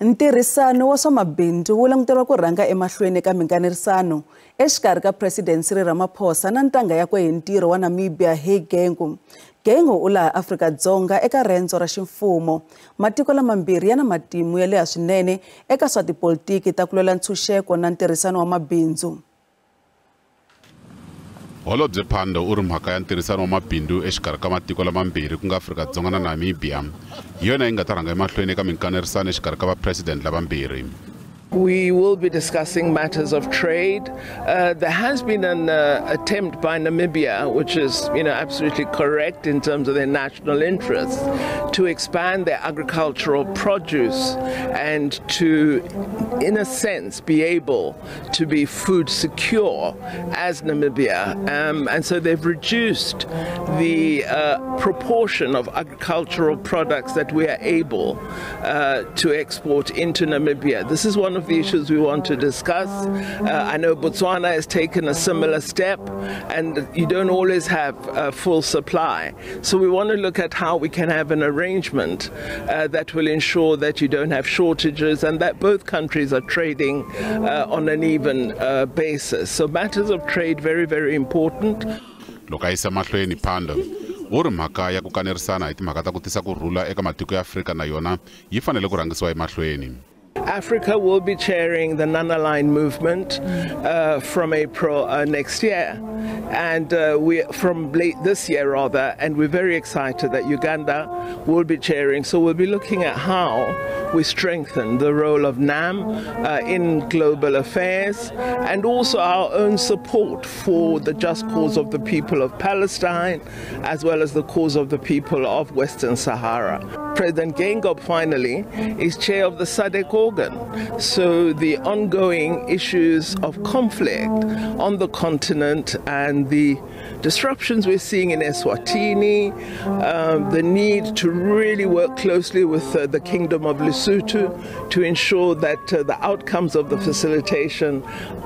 Ntirhisano wa swa mabindzu wu languteriwa ku rhanga emahlweni ka minkanerisano exikarhi ka President Cyril Ramaphosa na ntangha yakwe hi ntirho wa Namibia Hage Geingob. Geingob u laha Afrika-Dzonga eka rendzo ra ximfumo. Matiko lamambirhi ya na matimu ya leha swinene eka swa tipolitiki ta ku lwela ntshunxeko na ntirhisano wa mabindzu. Holobye Pandor u ri mhaka ya ntirhisano wa mabindzu exikarhi ka matiko lamambirhi ku nga Afrika-Dzonga na Namibia hi yona yi nga ta rhanga emahlweni eka minkanerisano exikarhi ka vapresident lavambirhi. We will be discussing matters of trade. There has been an attempt by Namibia, which is, absolutely correct in terms of their national interests, to expand their agricultural produce and to, in a sense, be able to be food secure as Namibia. And so they've reduced the proportion of agricultural products that we are able to export into Namibia. This is one of the issues we want to discuss. I know Botswana has taken a similar step, and you don't always have full supply. So we want to look at how we can have an arrangement that will ensure that you don't have shortages and that both countries are trading on an even basis. So matters of trade, very, very important. Loko a yisa mahlweni Pandor u ri mhaka ya ku kanerisana hi timhaka ta ku tisa ku rhula eka matiko ya Afrika na yona yi fanele ku rhangisiwa emahlweni. Africa will be chairing the Non-Aligned Movement from April next year, and we from late this year rather, and we're very excited that Uganda will be chairing. So we'll be looking at how we strengthen the role of NAM in global affairs, and also our own support for the just cause of the people of Palestine, as well as the cause of the people of Western Sahara. President Geingob finally is chair of the SADC organ. So the ongoing issues of conflict on the continent and the disruptions we're seeing in Eswatini, the need to really work closely with the Kingdom of Lesotho to ensure that the outcomes of the facilitation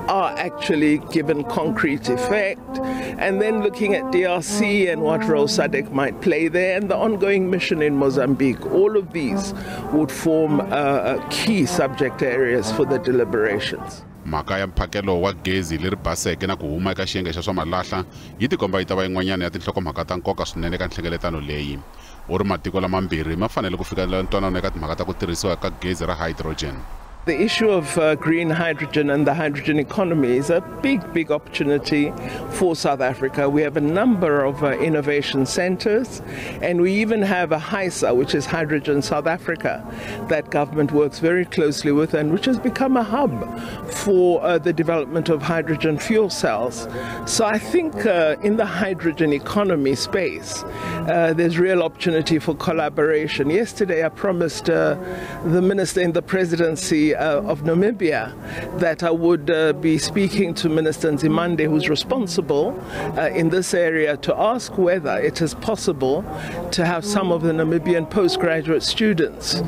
are actually given concrete effect, and then looking at DRC and what role SADC might play there, and the ongoing mission in Mozambique. All of these would form key subject areas for the deliberations. Mhaka ya mphakelo wa gezi leri baseke na ku huma eka xiyenge xa swa malahla yi tikomba yi ta va yin'wanyana ya tinhlokomhaka ta nkoka swinene eka nhlengeletano leyi. U ri matiko lamambirhi ma fanele ku fikelela ntwanano eka timhaka ta ku tirhisiwa ka gezi ra hydrogen. The issue of green hydrogen and the hydrogen economy is a big, big opportunity for South Africa. We have a number of innovation centers, and we even have a HISA, which is Hydrogen South Africa, that government works very closely with and which has become a hub for the development of hydrogen fuel cells. So I think in the hydrogen economy space, there's real opportunity for collaboration. Yesterday, I promised the minister in the presidency of Namibia that I would be speaking to Minister Nzimande, who's responsible in this area, to ask whether it is possible to have some of the Namibian postgraduate students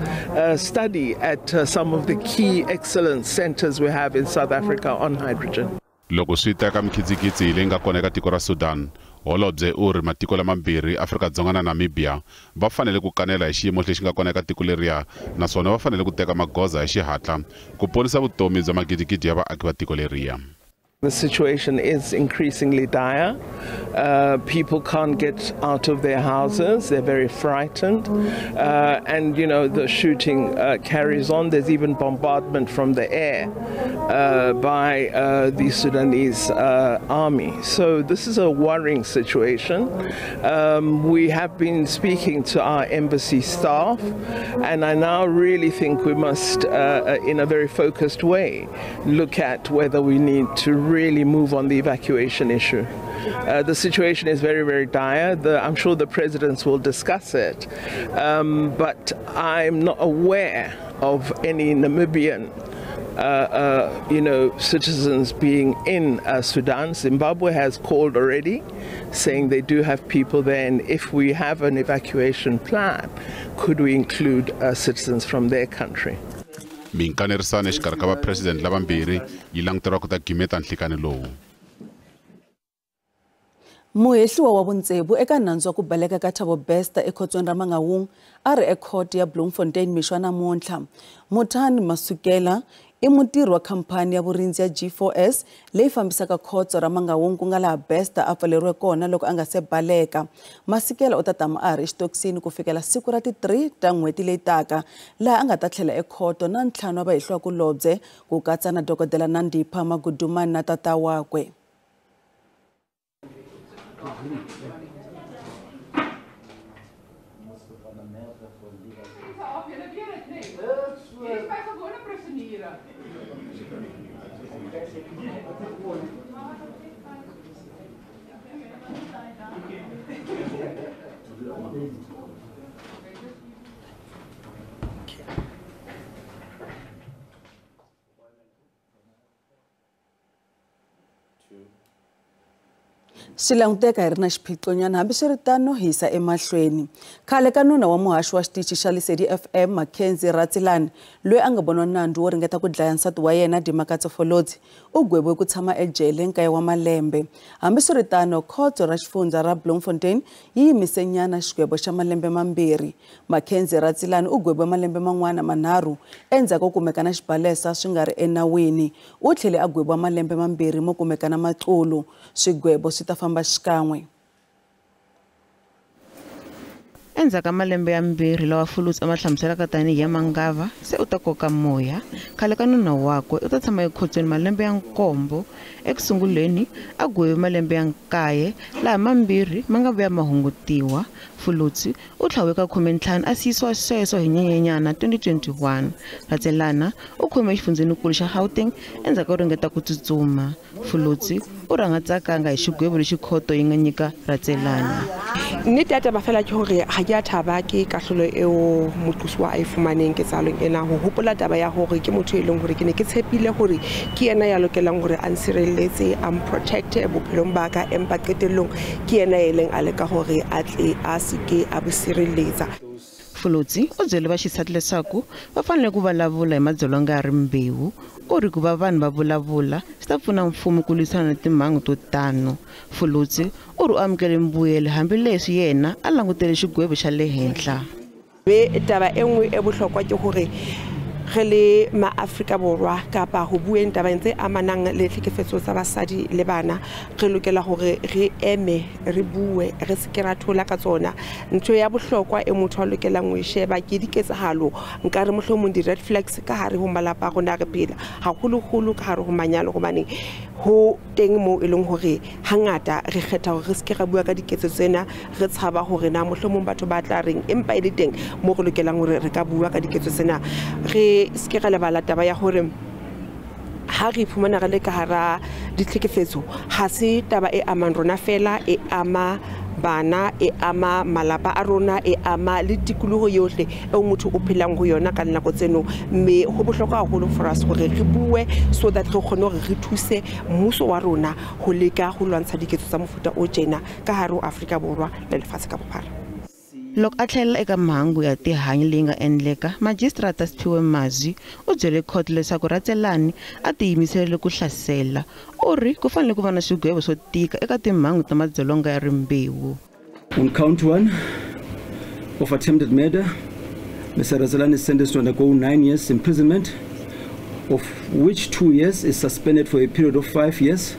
study at some of the key excellence centers we have in South Africa on hydrogen. Loko swi ta ka mikitsikitsi leyi nga kona eka tiko ra Sudan, Holobye u ri matiko lamambirhi Afrika-Dzonga na Namibia va fanele ku kanela hi xiyimo lexi nga kona eka tiko leriya, naswona va fanele ku teka magoza hi xihatla ku ponisa vutomi bya magidigidi ya vaaki va tiko leriya. The situation is increasingly dire. People can't get out of their houses. They're very frightened. And, the shooting carries on. There's even bombardment from the air by the Sudanese army. So this is a worrying situation. We have been speaking to our embassy staff, and I now really think we must, in a very focused way, look at whether we need to really move on the evacuation issue. The situation is very, very dire. I'm sure the presidents will discuss it, but I'm not aware of any Namibian citizens being in Sudan. Zimbabwe has called already, saying they do have people there, and if we have an evacuation plan, could we include citizens from their country? Minkanerisano exikarhi ka vapresident lavambirhi yi languteriwa ku ta gimeta nhlikani lowu. Muhehliwa wa vutsevu eka nandzu wa ku baleka ka Thabo Bester ekhotsweni ra Mangaung a ri ekhoto ya Bloemfontein mixo wa namuntlha. Muthani Masukela i mutirhi wa khamphani ya vurindzi ya G4S leyi fambisaka khotso ra Mangaung ku nga laha Bester a pfaleriwe kona loko a nga se baleka. Masikela u ta tama a ha ri exitokisini ku fikela siku ra ti-3 ta n'hweti leyi taka, laha a nga ta tlhela ekhoto na ntlhanu wa vahehliwakulobye ku katsa na Dokodela Nandipha Magudumani na tata wakwe. Swi languteka hi ri na xiphiqonyana, hambiswiritano hi yisa emahlweni. Khale ka nuna wa muhaxi wa xitichi xa Lesedi FM Mackenzie Ratsilani, loyi a nga voniwa nandzu wo ringeta ku dlaya nsati wa yena Dimakatso Folotsi, u gweviwe ku tshama ejele nkaye wa malembe. Hambiswiritano, khotso ra xifundza ra Bloemfontein yi yimise nyana xigwevo xa malembe mambirhi. Mackenzie Ratsilani u gweviwe malembe man'wana manharhu endzhaku ko kumeka na xibalesa swi nga ri enawini. U tlhele a gweviwa malembe mambirhi mo kumeka na maqulu. Swigwevo swi ta famba xikan'we. Endzhaku ka malembe yambirhi lawa Fulutsi a ma hlamuselaka tanihi ya mangava, se u ta koka moya. Khale ka nuna wakwe u ta tshama ekhotsweni malembe ya 7. Ekusunguleni a gweviwe malembe ya 9, laha mambirhi ma nga vuya ma hungutiwa. Fulutsi u tlhaviwe ka 15 a siyisiwa sweswo hi Nyenyenyana 2021. Ratselana u khome exifundzenikulu xa Gauteng endzhaku ko ringeta ku tsutsuma. Fulutsi u rhanga tsakanga hi xigwevo lexi khoto yi nga nyika Ratselana. Nnete ya taba fela ke hore ha ke a thaba ke kahlolo eo moqosuwa a e fumaneng ketsahalong ena. Ho hopola taba ya hore ke motho e leng hore ke ne ke tshepile hore ke yena ya lokelang hore a nsireletse, a mprotecte bophelong ba ka, empa qetellong ke yena e leng a leka hore a tle a seke a bo sireletsa. Fulutsi u byele vaxisati leswaku va fanele ku vulavula hi madzolonga ya rimbewu. U ri ku va vanhu va vulavula swi ta pfuna mfumo ku lwisana na timhangu to tano. Fulutsi u ri u amukele mbuyelo hambileswi yena a langutele xigwevo xa le henhla. Be taba e nngwe e bohlokwa ke hore re le maAfrika Borwa kapa ho bueng tabeng tse amanang le tlhekefetso tsa basadi le bana, re lokela hore re eme, re bue, re se ke ra thola ka tsona. Ntho ya bohlokwa e motho a lokelang ho e sheba ke diketsahalo, nka re mohlomong di-red flags ka hare ho malapa a rona re phela, haholoholo ka hare ho manyalo, hobane ho teng moo e leng hore hangata re kgetha hore re se ke ra bua ka diketso tsena, re tshaba hore na mohlomong batho ba tla reng, empa e le teng moo re lokelang hore re ka bua ka diketso tsena. Re se ke ra lebala taba ya hore ha re iphumana re le ka hara ditlhekefetso, ha se taba e amang rona fela, e ama bana, e ama malapa a rona, e ama le tikoloho yohle eo motho o phelang ho yona ka dinako tseno. Mme ho bohlokwa haholo for us hore re bue so that re kgone hore re thuse mmuso wa rona ho leka ho lwantsha diketso tsa mofuta o tjena ka hare ho Afrika Borwa le lefatshe ka bophara. Loko a tlhelela eka mhangu ya tihanyi leyi nga endleka, Majisitarata Siphiwe Mazwi u byele khoto leswaku Ratselani a tiyimiserile ku hlasela. U ri ku fanele ku va na swigwevo swo tika eka timhangu ta madzolonga ya rimbewu. On count 1 of attempted murder, Mr. Ratselani is sentenced to undergo 9 years imprisonment, of which 2 years is suspended for a period of 5 years,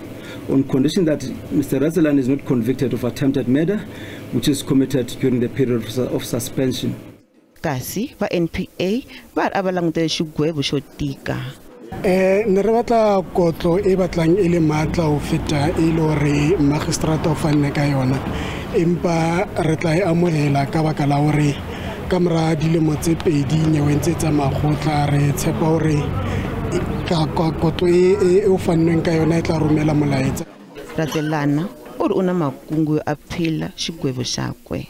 on condition that Mr. Ratselani is not convicted of attempted murder, which is committed during the period of suspension. Kasi va NPA va ri a va langutele xigwevo xo tika. Ne re batla kotlo e batlang e le matla ho feta e le hore magistrata o fanne ka yona, empa re tla e amohela ka baka la hore ka mora dilemo tse 2 nyeweng tse tsa makgotla, re tshepa hore kotlo e o fannweng ka yona e tla romela molaetsa. Ratselana u ri u na makungu yo aphila xigwevo xakwe.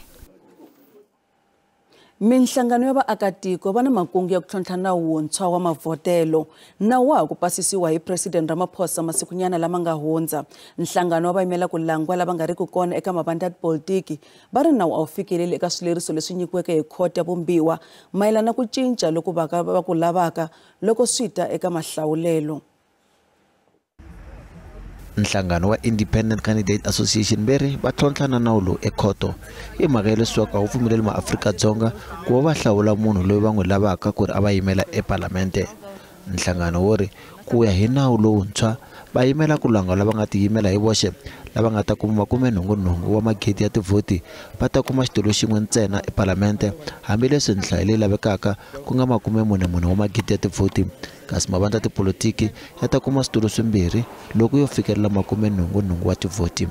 Minhlangano ya vaakatiko va na makungu ya ku tlhontlha nawu wuntshwa wa mavhotelo. Nawu wa ha ku pasisiwa hi President Ramaphosa masikunyana lama nga hundza. Nhlangano wa vayimela ku langwa lava nga riki kona eka mavandla ya tipolitiki va ri nawu a wu fikeleli eka swileriso leswi nyikiweke hi khoto ya vumbiwa mayelana na ku cinca loku va ku lavaka loko swi ta eka mahlawulelo. Nhlangano wa Independent Candidate Association veri va tlhontlha na nawu lowu ekhoto hi mhaka ya leswaku a wu pfumeleli maAfrika-Dzonga ku va va hlawula munhu loyi va n'wi lavaka ku ri a va yimela epalamente. Nhlangano wo ri ku ya hi nawu lowuntshwa va yimela ku langa lava nga tiyimela hi voxe lava nga ta kuma 88 wa magidi ya tivhoti va ta kuma xitulu xin'we ntsena epalamente, hambileswi nhlayo leyi lavekaka ku nga 44 wa magidi ya tivhoti, kasi mavandla ya tipolitiki ya ta kuma switulu swimbirhi loko yo fikelela 88 wa tivhoti.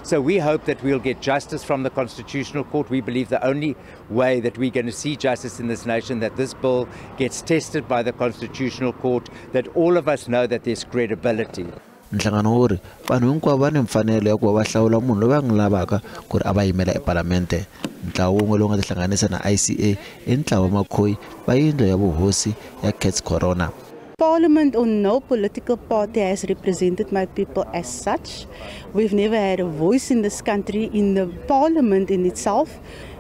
So we hope that we'll get justice from the Constitutional Court. We believe the only way that we're going to see justice in this nation, that this bill gets tested by the Constitutional Court, that all of us know that there's credibility. Nhlangano wu ri vanhu hinkwavo va ni mfanelo ya ku va va hlawula munhu loyi va n'wi lavaka ku ri a va yimela epalamente. Ntlawa wun'we lowu nga tihlanganisa na ICA i ntlawa wa makhoyi va yindlu ya vuhosi ya Cats Corona. Parliament or no political party has represented my people as such. We've never had a voice in this country, in the parliament in itself.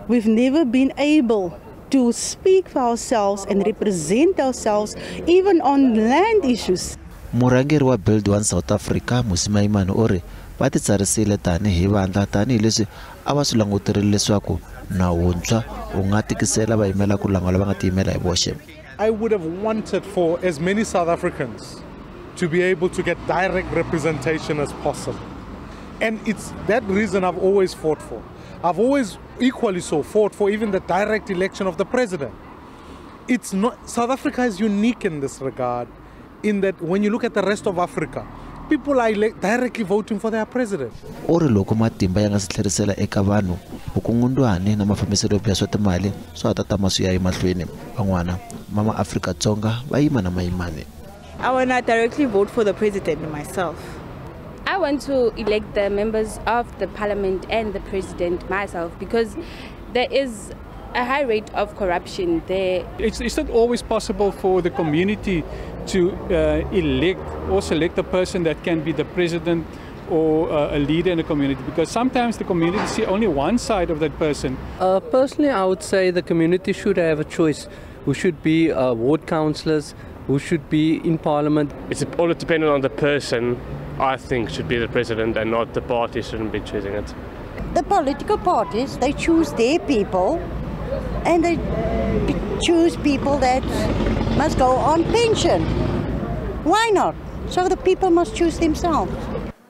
We've never been able to speak for ourselves and represent ourselves even on land issues. Murhangeri wa Build One South Africa Mmusi Maimane u ri va titsarisile tanihi vandla tanihileswi a va swi languterile leswaku nawu wuntshwa wu nga tikisela vayimela ku langa lava nga tiyimela hi voxe. I would have wanted for as many South Africans to be able to get direct representation as possible. And it's that reason I've always fought for. I've always equally so fought for even the direct election of the president. It's not, South Africa is unique in this regard, in that when you look at the rest of Africa, people are directly voting for their president. U ri loko matimba ya nga si tlherisela eka vanhu vukungundwani na mafambiselo yo biha swa timali swa ha ta tama swi ya emahlweni. Van'wana va maAfrika-Dzonga va yima na Maimane. I wanna directly vote for the president myself. I want to elect the members of the parliament and the president myself, because there is a high rate of corruption there. It's not always possible for the community to elect or select a person that can be the president or a leader in the community, because sometimes the community see only one side of that person. Personally, I would say the community should have a choice. Who should be ward councillors, who should be in parliament. It's all dependent on the person, I think, should be the president, and not the party shouldn't be choosing it. The political parties, they choose their people, and they choose people that must go on pension. Why not? So the people must choose themselves.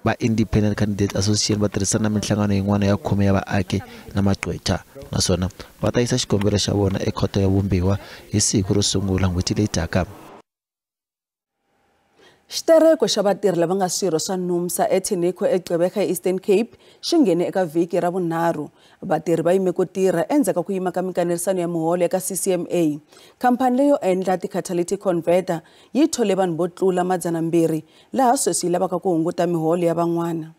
Va Independent Candidate Association va tirhisana na minhlangano yin'wana ya khume ya vaaki na magqwetha, naswona va ta yisa xikombelo xa vona ekhoto ya vumbiwa hi siku ro sungula n'hweti leyi taka. Xitereko xa vatirhi lava nga swirho swa NUMSA eThenikwe eGqeberha eEastern Cape xi nghene eka vhiki ra vunharhu. Vatirhi va yime ku tirha endzhaku ka ku yima ka mikanerisano ya miholo eka CCMA. Khamphani leyo endla ti-catalytic converter yi thole vanhu vo tlula 200 laha sweswi yi lavaka ku hunguta miholo ya van'wana.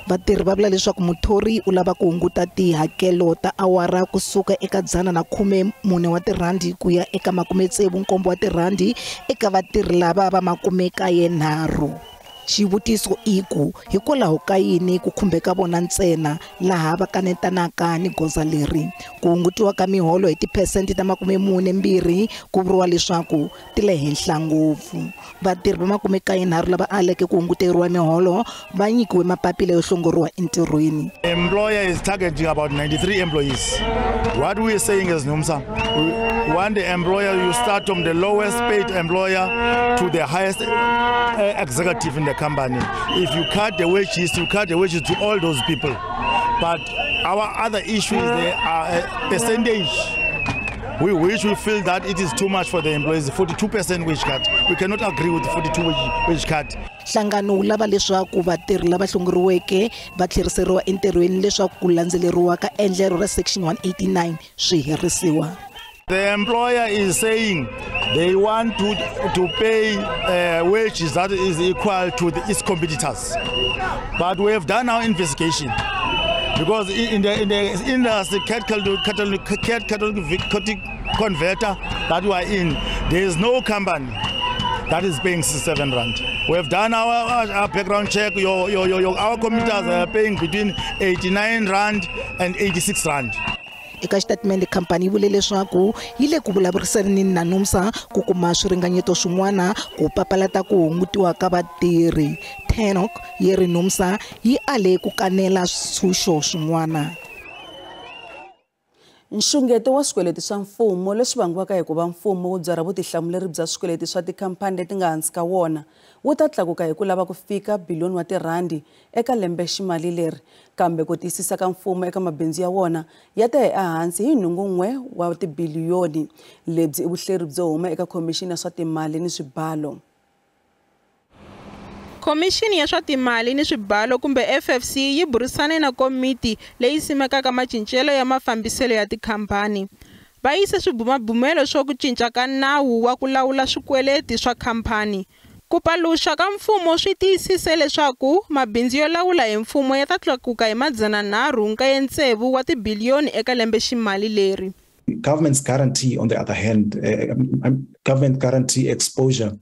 Vatirhi va vula leswaku muthori u lava ku hunguta tihakelo ta awara kusuka eka 114 wa tirhandi ku ya eka 67 wa tirhandi eka vatirhi lava va 93. Xivutiso i ku hikwalaho ka yini ku khumbeka vona ntsena laha va kanetanaka ni goza leri? Ku hungutiwa ka miholo hi tiphesente ta 42 ku vuriwa leswaku ti le henhla ngopfu. Vatirhi va 93 lava aleke ku hunguteriwa miholo va nyikiwe mapapila yo hlongoriwa entirhweni. Employer is targeting about 93 employees. What we are saying is NUMSA, we want the employer, you start from the lowest paid employer to the highest executive in the company. If you cut the wages, you cut the wages to all those people. But our other issue is the percentage. We wish we feel that it is too much for the employees, 42% wage cut. We cannot agree with the 42 wage cut. Nhlangano wu lava leswaku vatirhi lava hlongoriweke va tlheriseriwa entirhweni leswaku ku landzeleriwa ka endlelo ra Section 189 swi herisiwa. The employer is saying they want to pay wages that is equal to its competitors. But we have done our investigation, because in the industry, catalytic converter that we are in, there is no company that is paying 67 rand. We have done our background check. Our competitors are paying between 89 rand and 86 rand. Eka xitatimende khampani yi vule leswaku yi le ku vulavurisaneni na NUMSA ku kuma swiringanyeto swin'wana ku papalata ku hungutiwa ka vatirhi. Tanok yi ri NUMSA yi ale ku kanela switshunxo swin'wana. Nxungeto wa swikweleti swa mfumo leswi vangiwaka hi ku va mfumo wu byarha vutihlamuleri bya swikweleti swa tikhampani leti nga hansi ka wona wu ta tlakuka hi ku lava ku fika biliyoni wa tirhandi eka lembe ximali leri, kambe ku tiyisisa ka mfumo eka mabindzu ya wona ya ta ya ehansi hi 1.1 wa tibiliyoni. Lebyi i vuhleri byo huma eka Khomixini ya swa Timali ni Swibalo. Khomixini ya swa Timali ni Swibalo kumbe FFC yi burisane na komiti leyi simekaka macincelo ya mafambiselo ya tikhampani. Va yise swibumabumelo swa ku cinca ka nawu wa ku lawula swikweleti swa khampani. Ku paluxa ka mfumo swi tiyisise leswaku mabindzu yo lawula hi mfumo ya ta tlakuka hi 396 wa tibiliyoni eka lembe ximali leri. Government's guarantee, on the other hand, government guarantee exposure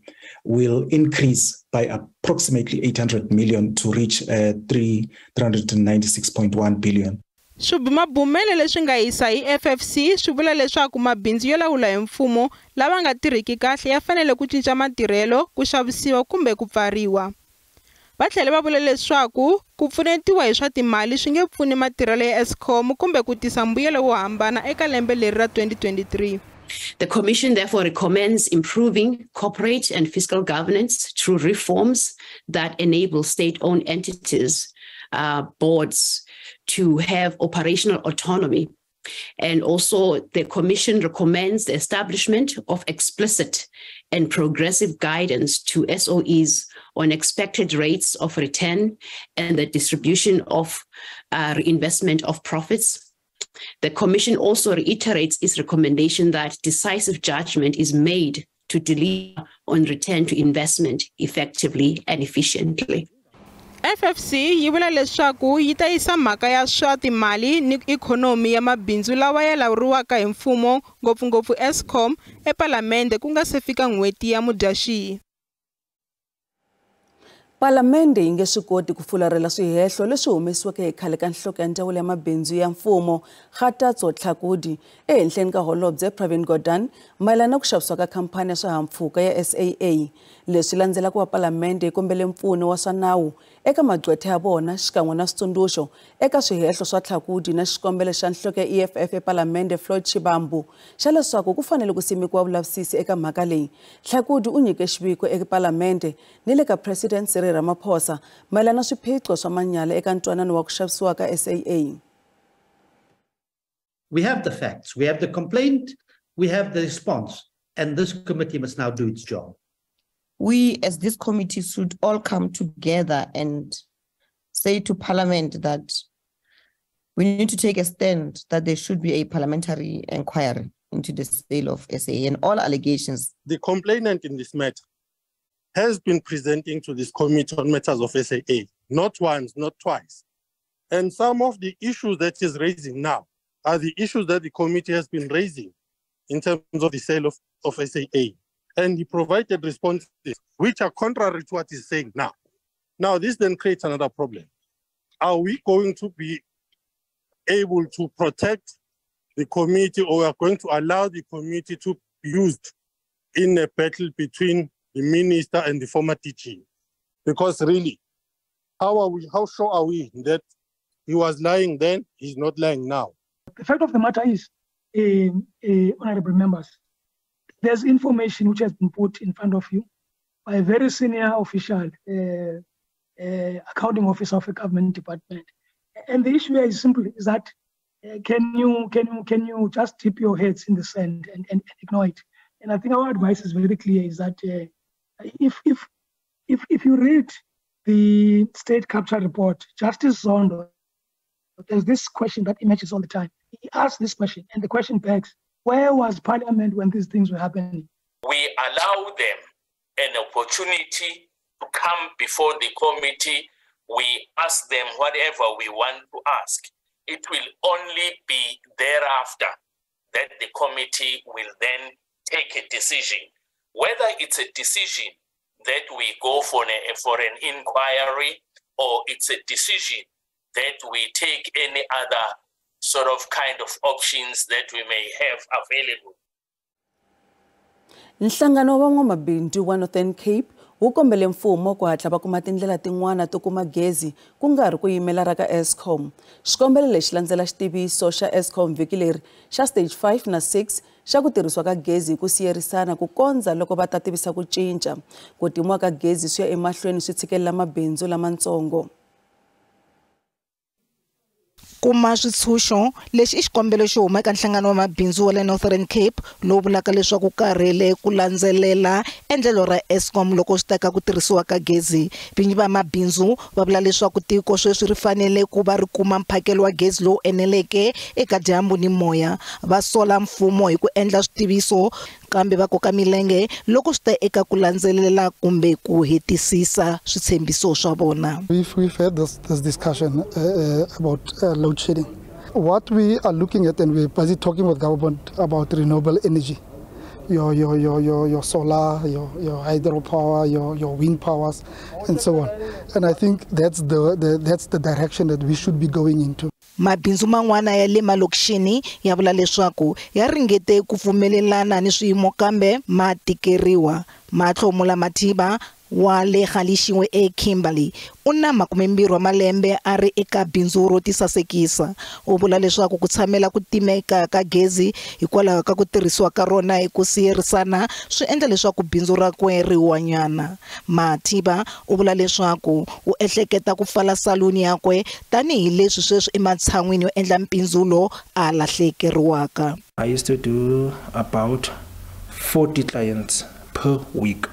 will increase by approximately 800 million to reach 396.1 billion. Swibumabumelo leswi nga yisa hi FFC swi vula leswaku mabindzu yo lawula hi mfumo lava nga tirhiki kahle ya fanele ku cinca matirhelo, ku xavisiwa kumbe ku pfariwa. Va tlhele va vula leswaku ku pfunetiwa hi swa timali swi nge pfuni matirhelo ya Eskom kumbe ku tisa mbuyelo wo hambana eka lembe leri ra 2023. The Commission therefore recommends improving corporate and fiscal governance through reforms that enable state-owned entities, boards to have operational autonomy. And also the Commission recommends the establishment of explicit and progressive guidance to SOEs on expected rates of return and the distribution of reinvestment of profits. The Commission also reiterates its recommendation that decisive judgment is made to deliver on return to investment effectively and efficiently. FFC yi vula leswaku yi ta yisa mhaka ya swa timali ni ikhonomi ya mabindzu lawa ya lawuriwaka hi mfumo, ngopfungopfu Eskom, ePalamende ku nga se fika n'hweti ya Mudyaxihi. Palamende yi nge swi koti ku fularhela swihehlo leswi humesiweke hi khale ka nhloko ya ndzawulo ya mabindzu ya mfumo Kgathatso Tlhakudi ehenhleni ka holobye Pravin Gordhan mayelana na ku xavisiwa ka khampani ya swihahampfhuka ya SAA. Leswi landzelaka wa Palamende yi kombele mpfuno wa swa nawu eka magqwetha ya vona xikan'we na switsundzuxo eka swihehlo swa Tlhakudi na xikombelo xa nhloko ya EFF ePalamende Floyd Shivambu xa leswaku ku fanele ku simekiwa vulavisisi eka mhaka leyi. Tlhakudi u nyike xiviko ePalamende ni le ka President Cyril Ramaphosa mayelana na swiphiqo swa manyala eka ntwanano wa ku xavisiwa ka SAA. We have the facts, we have the complaint, we have the response, and this committee must now do its job. We, as this committee, should all come together and say to Parliament that we need to take a stand that there should be a parliamentary inquiry into the sale of SAA and all allegations. The complainant in this matter has been presenting to this committee on matters of SAA, not once, not twice. And some of the issues that he's raising now are the issues that the committee has been raising in terms of the sale of SAA. And he provided responses which are contrary to what he's saying now. Now, this then creates another problem. Are we going to be able to protect the committee, or we are going to allow the committee to be used in a battle between the minister and the former DG? Because really, how sure are we that he was lying then, he's not lying now? The fact of the matter is, honorable members, there's information which has been put in front of you by a very senior official, accounting officer of a government department. And the issue here is simple, is that can you just dip your heads in the sand and ignore it? And I think our advice is very clear, is that if you read the state capture report, Justice Zondo, there's this question that emerges all the time. He asks this question, and the question begs, where was Parliament when these things were happening? We allow them an opportunity to come before the committee. We ask them whatever we want to ask. It will only be thereafter that the committee will then take a decision. Whether it's a decision that we go for an inquiry, or it's a decision that we take any other sort of kind of options that we may have available. Nhlangano wa van'wamabindzu wa Northern Cape wu kombele mfumo ku hatla va kuma tindlela tin'wana to kuma gezi ku nga ri ku yimela ra ka Eskom. Xikombelo lexi landzela xitiviso xa Eskom vhiki leri xa stage 5 na 6 xa ku tirhisiwa ka gezi hi ku siyerisana ku kondza loko va ta tivisa ku cinca. Ku timiwa ka gezi swi ya emahlweni swi tshikelela mabindzu lamatsongo. Kuma switshunxo lexi i xikombelo xo huma eka nhlangano wa mabindzu wa le Northern Cape lowu vulaka leswaku karhele ku landzelela endlelo ra Eskom loko swi ta ka ku tirhisiwa ka gezi. Vinyi va mabindzu va vula leswaku tiko sweswi ri fanele ku va ri kuma mphakelo wa gezi lowu eneleke eka dyambu ni moya. Va sola mfumo hi ku endla switiviso kambe va koka milenge loko swi ta eka ku landzelela kumbe ku hetisisa switshembiso swa vona. We've had this discussion about load shedding. What we are looking at, and we're busy talking with government about renewable energy, your solar, your hydropower, your wind powers, and so on. And I think that's the direction that we should be going into. Mabindzu man'wana ya le malokixini ya vula leswaku ya ringete ku pfumelelana ni swiyimo kambe ma tikeriwa. Matlhomola Mathiba wa le Galeshewe eKimberley u na 20 wa malembe a ri eka bindzu ro tisasekisa. U vula leswaku ku tshamela ku timeka ka gezi hikwalaho ka ku tirhisiwa ka rona hi ku siyerisana swi endla leswaku bindzu rakwe ri wanyana. Mathiba u vula leswaku u ehleketa ku pfala saluni yakwe tanihileswi sweswi ematshan'wini yo endla mpindzulo a lahlekeriwaka. I used to do about 40 clients per week.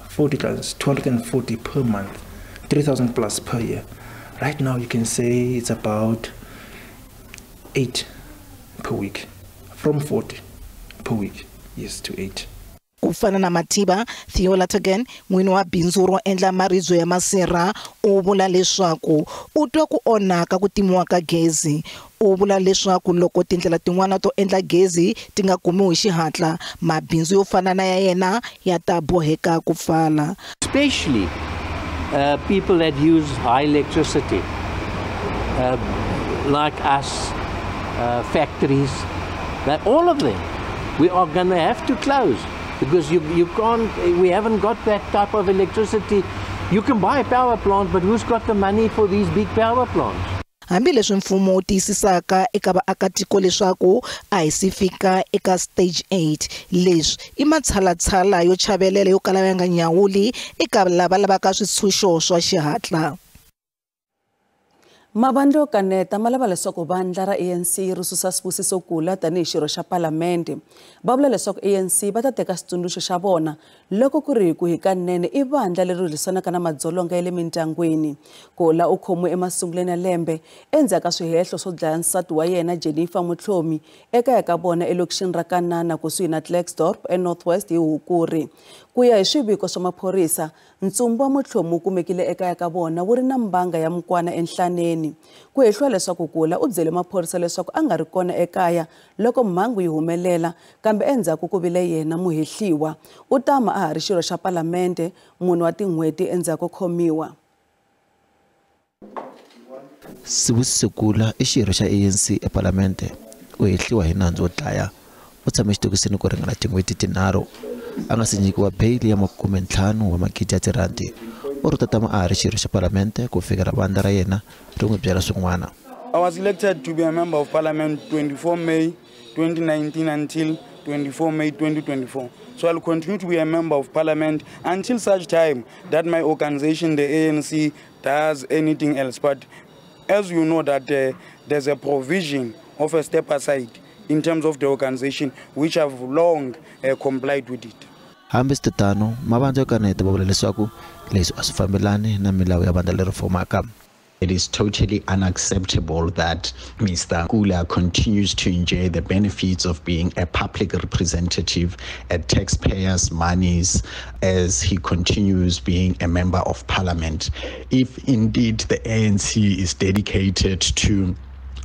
40 clients, 240 per month, 3,000 plus per year. Right now you can say it's about 8 per week, from 40 per week, yes, to 8. Ku fana na Mathiba, Theo Latagan, n'wini wa bindzu ro endla maribye ya masirha, u vula leswaku u twa ku onhaka ku timiwa ka gezi. U vula leswaku loko tindlela tin'wana to endla gezi ti nga kumiwi hi xihatla, mabindzu yo fana na ya yena ya ta boheka ku pfala. Especially people that use high electricity, like us, factories, that all of them, we are going to have to close. Because you can't, we haven't got that type of electricity. You can buy a power plant, but who's got the money for these big power plants? Hambileswi mfumo wu tiyisisaka eka vaakatiko leswaku a hi si fika eka stage 8, leswi i matshalatshala yo chavelela yo kala ya nga nyawuli eka lava lavaka switshunxo swa xihatla. Mavandla yo kaneta ma lava leswaku vandla ra ANC ri susa Sibusiso Kula tanihi xirho xa palamende. Va vula leswaku ANC va ta teka xitsundzuxo xa vona loko ku ri ku hikanene i vandla leri lwisanaka na madzolonga ya le mindyangwini. Kula u khomiwe emasungulweni ya lembe endzhaku ka swihehlo swo dlaya nsati wa yena Jennifer Mutlhomi ekaya ka vona elokixini ra Kanana kusuhi na Klerksdorp eNorth West hi Hukuri. Ku ya hi swiviko swa maphorisa, ntsumbu wa Mutlhomi wu kumekile ekaya ka vona wu ri na mbanga ya mukwana enhlaneni. Ku hehliwa leswaku Kula u byele maphorisa leswaku a nga ri kona ekaya loko mhangu yi humelela, kambe endzhaku ku vile yena muhehliwa. U tama a ha ri xirho xa palamende munhu wa tin'hweti endzhaku ko khomiwa. Sibusiso Kula i xirho xa ANC epalamende, u hehliwa hi nandzu wo dlaya. U tshame exitokisini ku ringana tin'hweti tinharhu. A nga si nyikiwa beyili ya 50 wa magidi ya tirhandi. U ri ta tama a ha ri xirho xa palamende ku fikela vandla ra yena ri n'wi byela swin'wana. I was elected to be a member of parliament 24 May 2019 until 24 May 2024. So I'll continue to be a member of parliament until such time that my organization, the ANC, does anything else. But as you know that there's a provision of a step aside in terms of the organization, which have long complied with it. Hambiswiritano, mavandla yo kaneta va vula leswaku leswi a swi fambelani na milawu ya vandla leri fumaka. It is totally unacceptable that Mr. Kula continues to enjoy the benefits of being a public representative at taxpayers' monies as he continues being a member of parliament. If indeed the ANC is dedicated to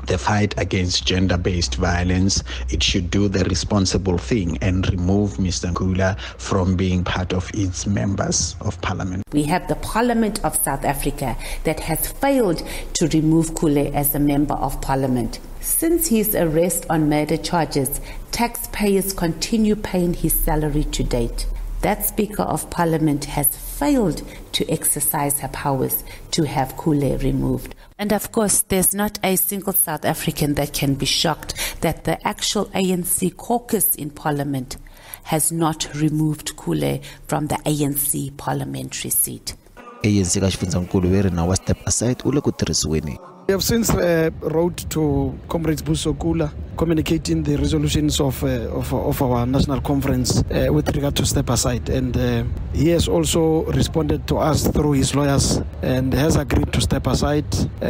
the fight against gender-based violence, it should do the responsible thing and remove Mr. Ngqula from being part of its members of parliament. We have the Parliament of South Africa that has failed to remove Kule as a member of parliament. Since his arrest on murder charges, taxpayers continue paying his salary to date. That Speaker of Parliament has failed to exercise her powers to have Kule removed. And of course, there's not a single South African that can be shocked that the actual ANC caucus in Parliament has not removed Kule from the ANC parliamentary seat. ANC ka xifundzankulu ve ri nawu wa step aside wu le ku tirhisiweni. We have since wrote to Comrade Buso Kula communicating the resolutions of our national conference with regard to step aside, and he has also responded to us through his lawyers and has agreed to step aside.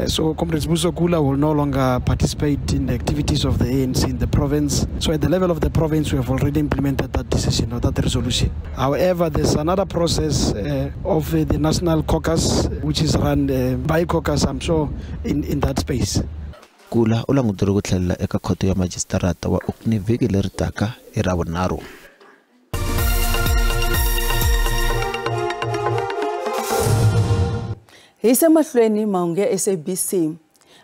So Comrade Buso Kula will no longer participate in the activities of the ANC in the province. So at the level of the province, we have already implemented that decision or that resolution. However, there's another process of the national caucus, which is run by caucus, I'm sure, in that space. Kula u languteriwe ku tlhelela eka khoto ya majisitarata wa Orkney vhiki leri taka hi Ravunharhu. Hi se mahlweni mahungu ya SABC.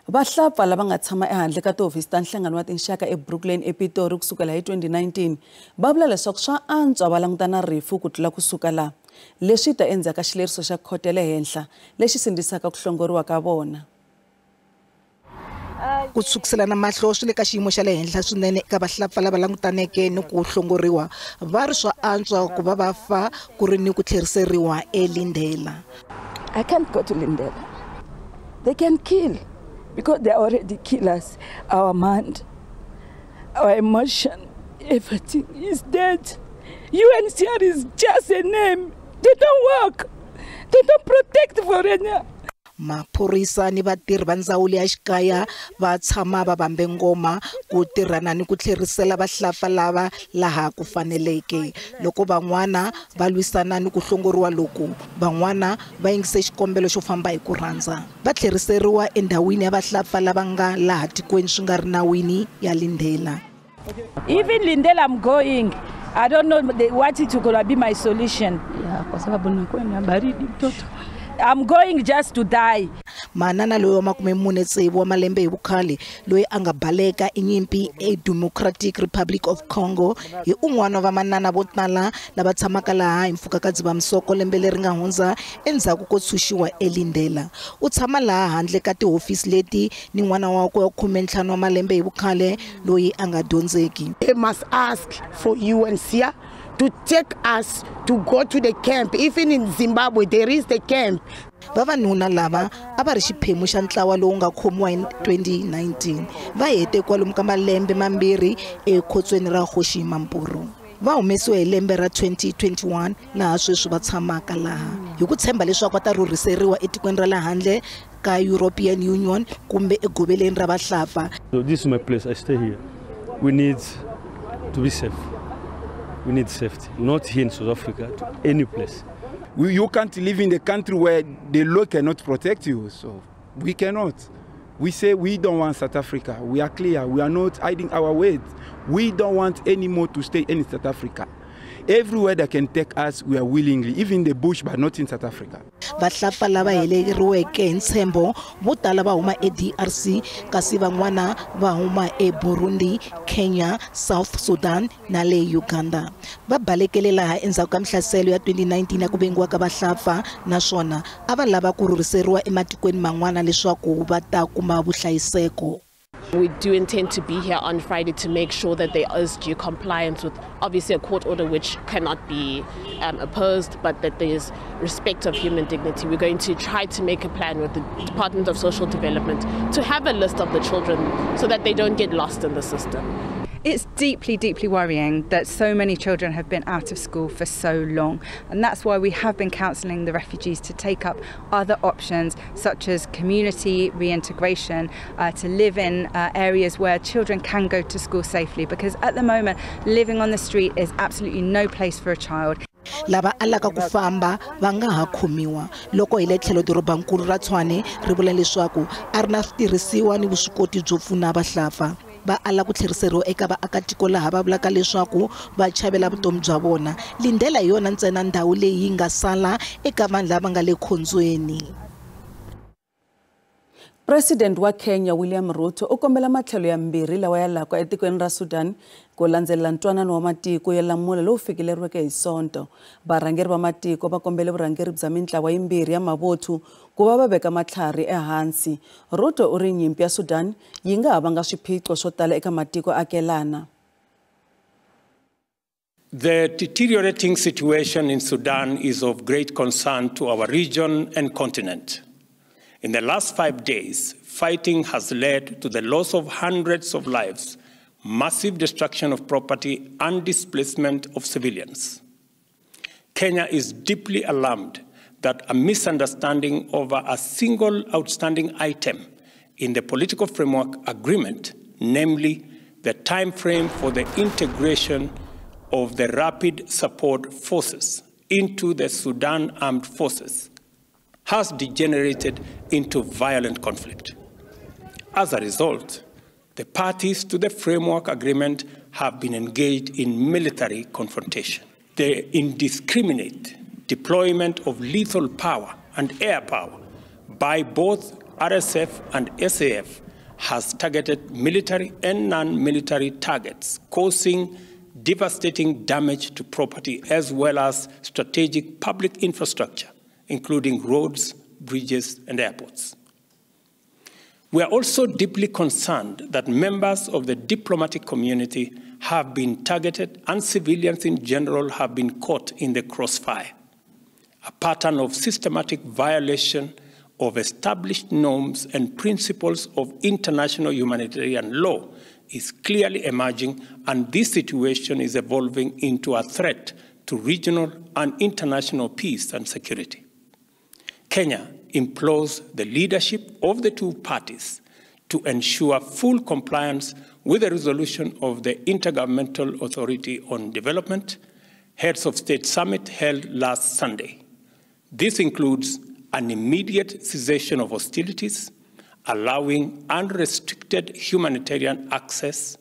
Vahlapfa lava nga tshama ehandle ka tihofisi ta nhlangano wa tinxaka eBrooklyn ePitori kusukela hi 2019 va vula leswaku swa antswa va langutana rifu ku tlula kusuka laha. Leswi ta endzhaku ka xileriso xa khoto ya le henhla lexi sindzisaka ku hlongoriwa ka vona. Ku tshukiselana mahlo swi le ka xiyimo xa le henhla swinene eka vahlapfa lava langutaneke ni ku hlongoriwa va ri swa antswa ku va va fa ku ri ni ku tlheriseriwa eLindela. I can't go to Lindela. They can kill because they already kill us. Our mind, our emotion, everything is dead. UNHCR is just a name. They don't work. They don't protect foreigner. Maphorisa ni vatirhi va ndzawulo ya xikaya va tshama va vambe ngoma ku tirhana ni ku tlherisela vahlapfa lava laha ku faneleke. Loko van'wana va lwisana ni ku hlongoriwa loku, van'wana va yingise xikombelo xo famba hi ku rhandza. Va tlheriseriwa endhawini ya vahlapfa lava nga laha tikweni swi nga ri nawini ya Lindela. Even Lindela I'm going. I don't know what it will be my solution. Yeah, kwa sababu nakuwa na baridi mtoto. I'm going just to die. Manana loyi wa 46 wa malembe hi vukhale loyi a nga baleka enyimpi eDemocratic Republic of Congo hi un'wana wa vamanana vo tala lava tshamaka laha hi mpfhuka ka Dzivamisoko lembe leri nga hundza endzhaku ko tshunxiwa eLindela. U tshama laha handle ka tihofisi leti ni n'wana wakwe wa 15 wa malembe hi vukhale loyi a nga dyondzeki. They must ask for UNHCR to take us to go to the camp. Even in Zimbabwe, there is the camp. Vavanuna lava a va ri xiphemu xa ntlawa lowu nga khomiwa hi 2019 va hete kwalomu ka malembe mambirhi ekhotsweni ra Kgosi Mampuru. Va humesiwe hi lembe ra 2021 laha sweswi va tshamaka laha hi ku tshemba leswaku va ta rhurhiseriwa etikweni ra le handle ka European Union kumbe egoveleni ra vahlapfa. So this is my place, I stay here. We need to be safe. We need safety, not here in South Africa, to any place. You can't live in the country where the law cannot protect you, so we cannot. We say we don't want South Africa. We are clear. We are not hiding our words. We don't want anymore to stay in South Africa. Everywhere that can take us, we are willingly, even the bush, but not in South Africa. Vahlapfa lava heleriweke hi ntshembo vo tala va huma eDRC kasi van'wana va huma eBurundi, Kenya, South Sudan na le Uganda. Va balekele laha endzhaku ka mihlaselo ya 2019 ya ku vengiwa ka vahlapfa naswona a va lava ku rhurhiseriwa ematikweni man'wana leswaku va ta kuma vuhlayiseko. We do intend to be here on Friday to make sure that there is due compliance with obviously a court order which cannot be opposed, but that there is respect of human dignity. We're going to try to make a plan with the Department of Social Development to have a list of the children so that they don't get lost in the system. It's deeply, deeply worrying that so many children have been out of school for so long, and that's why we have been counselling the refugees to take up other options such as community reintegration, to live in areas where children can go to school safely, because at the moment living on the street is absolutely no place for a child. Lava alaka ku famba va nga ha khomiwa. Loko hi le tlhelo dorobankulu ra Tshwane ri vula leswaku a ri na switirhisiwa ni vuswikoti byo pfuna vahlapfa. Va ala ku tlheriseriwa eka vaakatiko laha va vulaka leswaku va chavela vutomi bya vona. Lindela hi yona ntsena ndhawu leyi yi nga sala eka vanhu lava nga le khombyeni. President wa Kenya William Ruto u kombela matlhelo ya mbirhi lawa ya laka etikweni ra Sudan ku landzelela ntwanano wa matiko ya lamula lowu fikeleriweke hi Sonto. Varhangeri va matiko va kombele vurhangeri bya mintlawa yimbirhi ya mavuthu ku va va veka matlhari ehansi. Ruto u ri nyimpi ya Sudan yi nga ha vanga swiphiqo swo tala eka matiko akelana. The deteriorating situation in Sudan is of great concern to our region and continent. In the last 5 days, fighting has led to the loss of hundreds of lives, massive destruction of property, and displacement of civilians. Kenya is deeply alarmed that a misunderstanding over a single outstanding item in the political framework agreement, namely the time frame for the integration of the rapid support forces into the Sudan Armed Forces, has degenerated into violent conflict. As a result, the parties to the framework agreement have been engaged in military confrontation. The indiscriminate deployment of lethal power and air power by both RSF and SAF has targeted military and non-military targets, causing devastating damage to property as well as strategic public infrastructure, including roads, bridges, and airports. We are also deeply concerned that members of the diplomatic community have been targeted and civilians in general have been caught in the crossfire, a pattern of systematic violation of established norms and principles of international humanitarian law is clearly emerging, and this situation is evolving into a threat to regional and international peace and security. Kenya implores the leadership of the two parties to ensure full compliance with the resolution of the Intergovernmental Authority on Development Heads of State Summit held last Sunday. This includes an immediate cessation of hostilities, allowing unrestricted humanitarian access,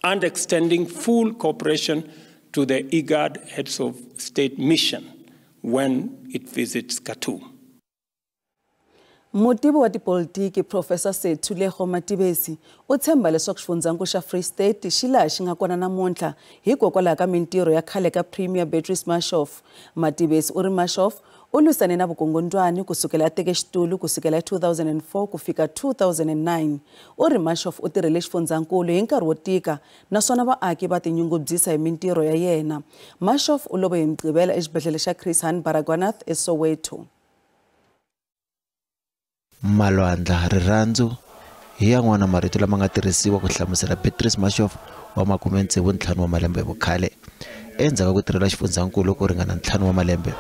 and extending full cooperation to the IGAD Heads of State mission when it visits Khartoum. Mutivi wa tipolitiki Professor Sethulego Matibesi u tshemba leswaku xifundzankulu xa Free State xi laha xi nga kona namuntlha hikokwalaho ka mintirho ya khale ka Premier Beatrice Marshoff. Matibesi u ri Marshoff u lwisane na vukungundwani ku sukela a teke xitulu ku sukela hi 2004 ku fika 2009. U ri Marshoff u tirhele xifundzankulu hi nkarhi wo tika naswona vaaki va tinyungubyisa hi mintirho ya yena. Marshoff u love hi Mugqivela exibedhlele xa Chris Hani Baragwanath eSoweto. Malwandla rirhandzu hi yan'wana marito lama nga tirhisiwa ku hlamusela Beatrice Marshoff wa 65 wa malembe hi vukhale endzhaku ka ku tirhela xifundzankulu ku ringana 5 wa malembe.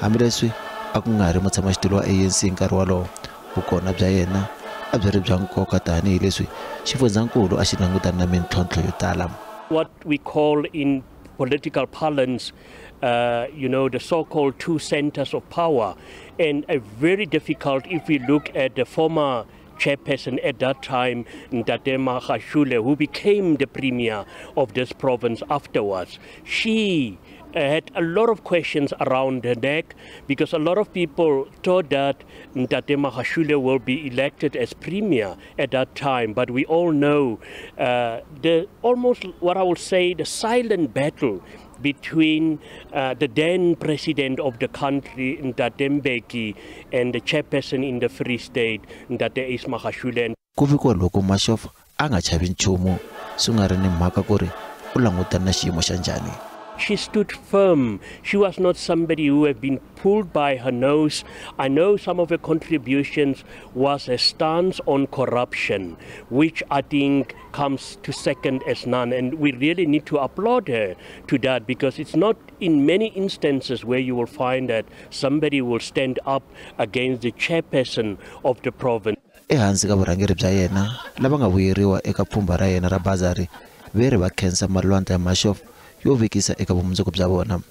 Hambileswi a ku nga ri mutshamaxitulu wa ANC hi nkarhi wolowo, vukona bya yena a byi ri bya nkoka tanihileswi xifundzankulu a xi langutana na mintlhontlho yo tala. What we call in political parlance, the so-called two centers of power, and a very difficult if we look at the former chairperson at that time, Ntate Magashule, who became the premier of this province afterwards. She had a lot of questions around her neck because a lot of people thought that Ntate Magashule will be elected as premier at that time. But we all know the almost what I would say the silent battle between the then president of the country, Ntate Mbeki, and the chairperson in the Free State, Ntate Ace Magashule. Ku vikiwa loko Marshoff a nga chavi nchumu swi nga ri ni mhaka ku ri u langutana na xiyimo xa njhani. She stood firm. She was not somebody who had been pulled by her nose. I know some of her contributions was a stance on corruption, which I think comes to second as none. And we really need to applaud her to that, because it's not in many instances where you will find that somebody will stand up against the chairperson of the province. Ehansi ka vurhangeri bya yena, lava nga vuyeriwa eka pfhumba ra yena ra bazari veri va khensa malwandla ya Marshoff yo vekisa eka vumundzuku bya vona.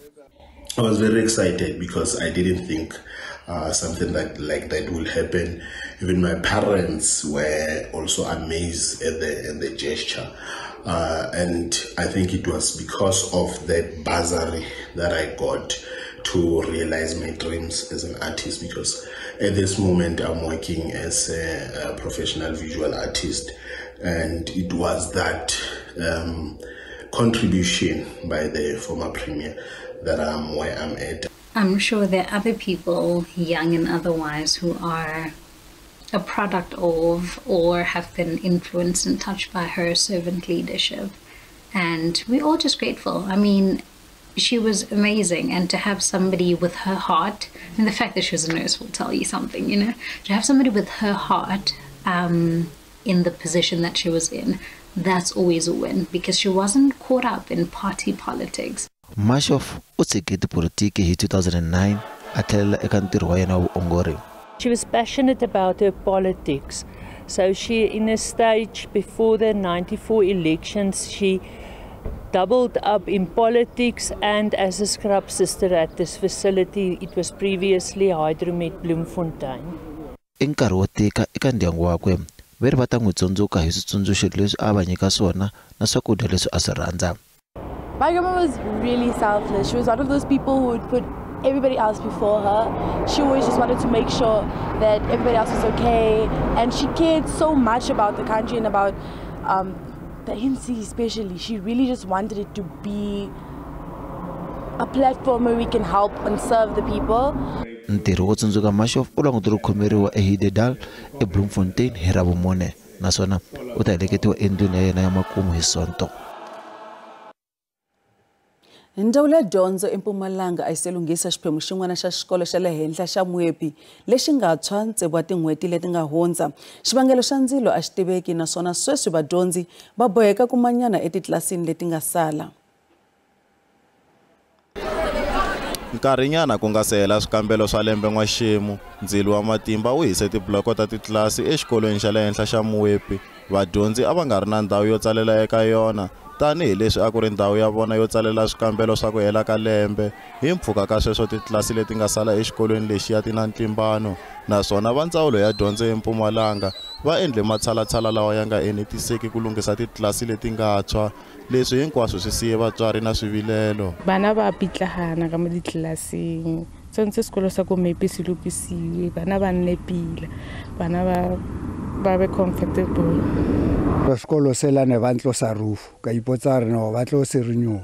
I was very excited because I didn't think something like that will happen. Even my parents were also amazed at the gesture. And I think it was because of that bursary that I got to realize my dreams as an artist, because at this moment I'm working as a professional visual artist, and it was that contribution by the former premier that I'm where I'm at. I'm sure there are other people, young and otherwise, who are a product of or have been influenced and touched by her servant leadership. And we're all just grateful. I mean, she was amazing, and to have somebody with her heart, and the fact that she was a nurse will tell you something, you know, to have somebody with her heart in the position that she was in, that's always a win, because she wasn't caught up in party politics. Marshoff u tshike tipolitiki hi 2009 a tlhelela eka ntirho wa yena wa vuongori. She was passionate about her politics. So she, in a stage before the 94 elections, she doubled up in politics and as a scrub sister at this facility. It was previously Hydromet Bloemfontein. I nkarhi wo tika eka ndyangu wakwe, veri va ta n'wi tsundzuka hi switsundzuxo leswi a va nyika swona na swakudya leswi a swi rhandza. My grandma was really selfless. She was one of those people who would put everybody else before her. She always just wanted to make sure that everybody else was okay, and she cared so much about the country and about the ANC especially. She really just wanted it to be a platform where we can help and serve the people. Ntirho wo tsundzuka Marshoff u langutele ku khomeriwa eHeidedal eBloemfontein hi Ravumune, naswona u ta heleketiwa endlwini ya yena ya makumu hi Sonto. Ndzawulo ya dyondzo eMpumalanga a yi se lunghisa xiphemu xin'wana xa xikolo xa le henhla xa Moepi lexi nga tshwa tsevu wa tin'hweti leti nga hundza. Xivangelo xa ndzilo a xi tiveki, naswona sweswi vadyondzi va boheka ku manyana etitlilasini leti nga sala. Nkarhinyana ku nga se hela swikambelo swa lembe n'waxemu, ndzilo wa matimba wu hise tibloko ta titlilasi exikolweni xa le henhla xa Moepi. Vadyondzi a va nga ri na ndhawu yo tsalela eka yona, tanihileswi a ku ri ndhawu ya vona yo tsalela swikambelo swa ku hela ka lembe. Hi mpfhuka ka sweswo, titlilasi leti nga sala exikolweni lexiya ti na ntlimbano, naswona va ndzawulo ya dyondzo eMpumalanga va endle matshalatshala lawa ya nga enetiseki ku lunghisa titlilasi leti nga tshwa. Leswi hinkwaswo swi siye vatswari na swivilelo. Bana va pitlahana ka mo ditlelaseng, tshwanetse sekolo sa ko Moepi se lokisiwe, bana ba nne pila, bana ba be comfortable. Sekolo se la ne ba ntlosa roof, ka ipotsa re no ba tlo se renew,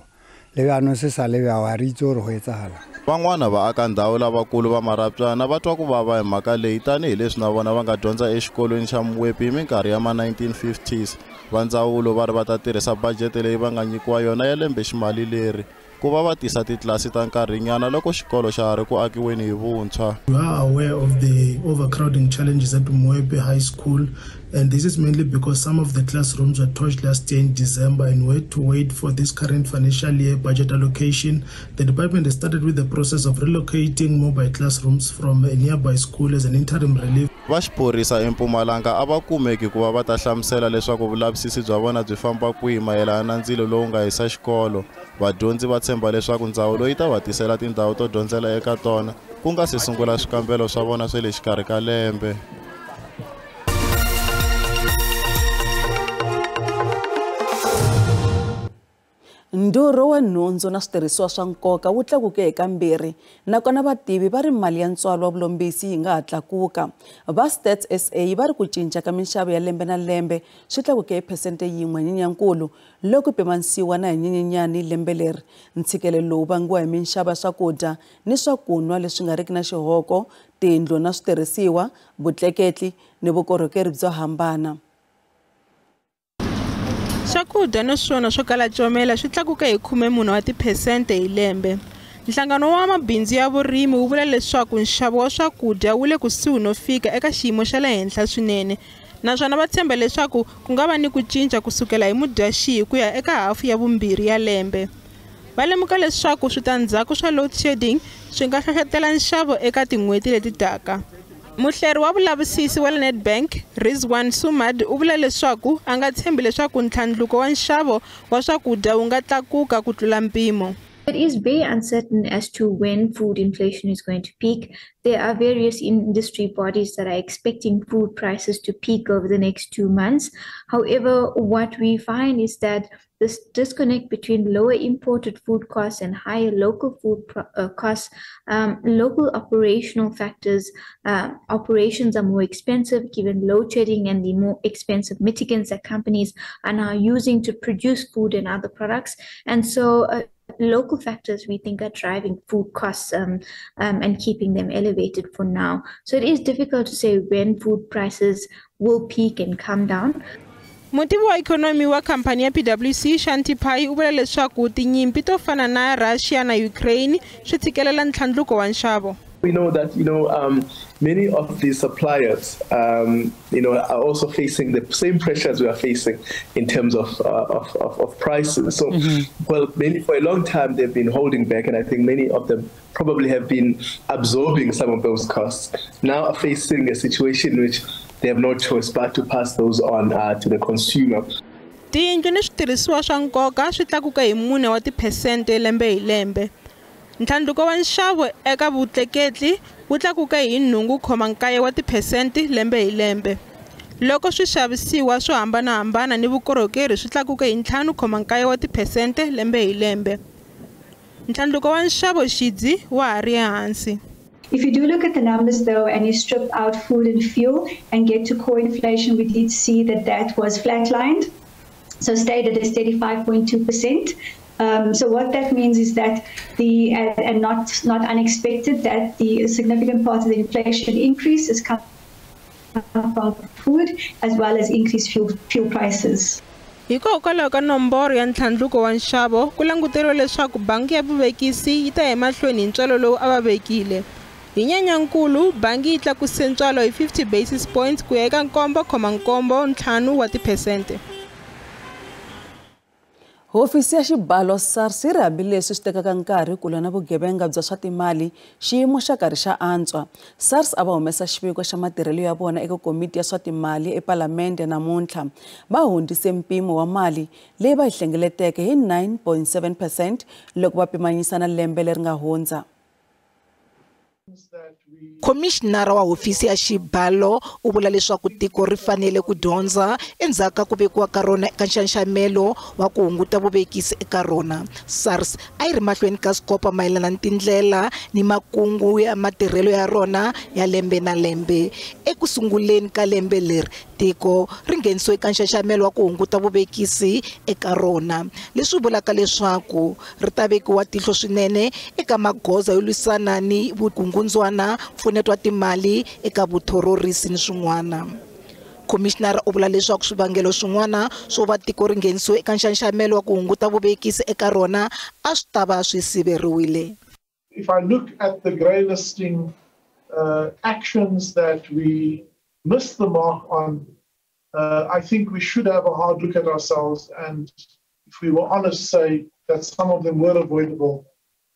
le jaanong se sa le bja wa re itse gore go etsagala. Van'wana va aka ndhawu lavakulu va marapyana va twa ku vava hi mhaka leyi, tanihileswi na vona va nga dyondza exikolweni xa Moepi hi minkarhi ya ma 1950s. Va ndzawulo va ri va ta tirhisa bajete leyi va nga nyikiwa yona ya lembe ximali leri ku va va tisa titlilasi ta nkarhinyana loko xikolo xa ha ri ku akiweni hi vuntshwa. We are aware of the overcrowding challenges at Moepi High School, and this is mainly because some of the classrooms were torched last year in December and we had to wait for this current financial year budget allocation. The department has started with the process of relocating mobile classrooms from a nearby school as an interim relief. Va xiphorisa eMpumalanga a va kumeki ku va va ta hlamusela leswaku vulavisisi bya vona byi famba kwihi mayelana na ndzilo lowu nga hisa xikolo. Vadyondzi va tshemba leswaku ndzawulo yi ta va tisela tindhawu to dyondzela eka tona ku nga se sungula swikambelo swa vona swa le xikarhi ka lembe. Ndhurho wa nhundzu na switirhisiwa swa nkoka wu tlakuke hi kambirhi, nakona vativi va ri mali ya ntswalo wa vulombisi yi nga ha tlakuka. Va Stats SA va ri ku cinca ka minxavo ya lembe na lembe swi tlakuke hi phesente 1 Nyenyankulu loko pimanisiwa na hi Nyenyenyani lembe leri. Ntshikelelo lowu vangiwa hi minxavo ya swakudya ni swakunwa leswi nga riki na xihoko, tindlu na switirhisiwa, vutleketli ni vukorhokeri byo hambana. Swakudya na swona swo kala comela swi tlakuke hi 14% hi lembe. Nhlangano wa mabindzu ya vurimi wu vula leswaku nxavo wa swakudya wu le kusuhi no fika eka xiyimo xa le henhla swinene, naswona va tshemba leswaku ku nga va ni ku cinca kusukela hi Mudyaxihi ku ya eka hafu ya vumbirhi ya lembe. Va lemuka leswaku switandzhaku swa load shedding swi nga hlohletela nxavo eka tin'hweti leti taka. Muhleri wa vulavisisi wa Nedbank, Rizwan Sumad, u vula leswaku a nga tshembi leswaku ntlhandluko wa nxavo wa swakudya wu nga tlakuka ku tlula mpimo. It is very uncertain as to when food inflation is going to peak. There are various industry bodies that are expecting food prices to peak over the next 2 months. However, what we find is that this disconnect between lower imported food costs and higher local food costs, local operational factors, operations are more expensive given load shedding and the more expensive mitigants that companies are now using to produce food and other products. And so local factors we think are driving food costs and keeping them elevated for now. So it is difficult to say when food prices will peak and come down. Mutivi wa ikhonomi wa khampani ya PwC Shanti Pai u vula leswaku tinyimpi to fana na Russia na Ukraine swi tshikelela ntlhandluko wa nxavo. We know that many of the suppliers are also facing the same pressures we are facing in terms of prices. So, well, many for a long time they've been holding back, and I think many of them probably have been absorbing some of those costs. Now are facing a situation which they have no choice but to pass those on to the consumer. Tiyindlu ni switirhisiwa swa nkoka swi tlakuka hi 4 wa tiphesente lembe hi lembe. Ntlhandluko wa nxavo eka vutleketli wu tlakuka hi 8.9 wa tiphesente lembe hi lembe. Loko swixavisiwa swo hambanahambana ni vukorhokeri swi tlakuka hi 5.9 wa tiphesente lembe hi lembe. Ntlhandluko wa nxavo xidzi wa ha ri ehansi. If you do look at the numbers, though, and you strip out food and fuel and get to core inflation, we did see that that was flatlined, so stayed at a steady 5.2%. So what that means is that the, and not unexpected, that the significant part of the inflation increase is coming from food as well as increased fuel prices. Hikokwalaho ka nomboro ya ntlhandluko wa nxavo, ku languteriwa leswaku bangi ya vuvekisi yi ta ya emahlweni hi ntswalo lowu a va vekile. Hi Nyenyankulu, bangi yi tlakuse ntswalo hi 50 basis points ku ya eka 7.75 wa tiphesente. Hofisi ya xibalo SARS yi ri hambileswi swi tekaka nkarhi ku lwa na vugevenga bya swa timali, xiyimo xa karhi xa antswa. SARS a va humesa xiviko xa matirhelo ya vona eka komiti ya swa timali ePalamende namuntlha. Va hundzise mpimo wa mali leyi va yi hlengeleteke hi 9.7% loko va pimanyisa na lembe leri nga hundza. Khomishinara wa hofisi ya xibalo u vula leswaku tiko ri fanele ku dyondza endzhaku ka ku vekiwa ka rona eka nxaxamelo wa ku hunguta vuvekisi eka rona. SARS a yi ri mahlweni ka sikopa mayelana ni tindlela ni makungu ya matirhelo ya rona ya lembe na lembe. Eku sunguleni ka lembe leri, tiko ri nghenisiwe eka nxaxamelo wa ku hunguta vuvekisi eka rona, leswi vulaka leswaku ri ta vekiwa tihlo swinene eka magoza yo lwisana ni vukungundzwana, mpfuneto wa timali eka vutherorisi ni swin'wana. Khomishinara u vula leswaku swivangelo swin'wana swo va tiko ri nghenisiwe eka nxaxamelo wa ku hunguta vuvekisi eka rona a swi ta va swi siveriwile. If I look at the grey listing actions that we missed the mark on, I think we should have a hard look at ourselves and, if we were honest, say that some of them were avoidable.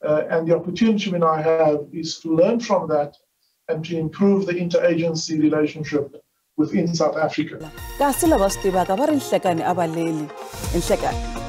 And the opportunity we now have is to learn from that and to improve the interagency relationship within South Africa. Kasi lava swi tivaka va ri nhlekani a va leli. Nhlekani.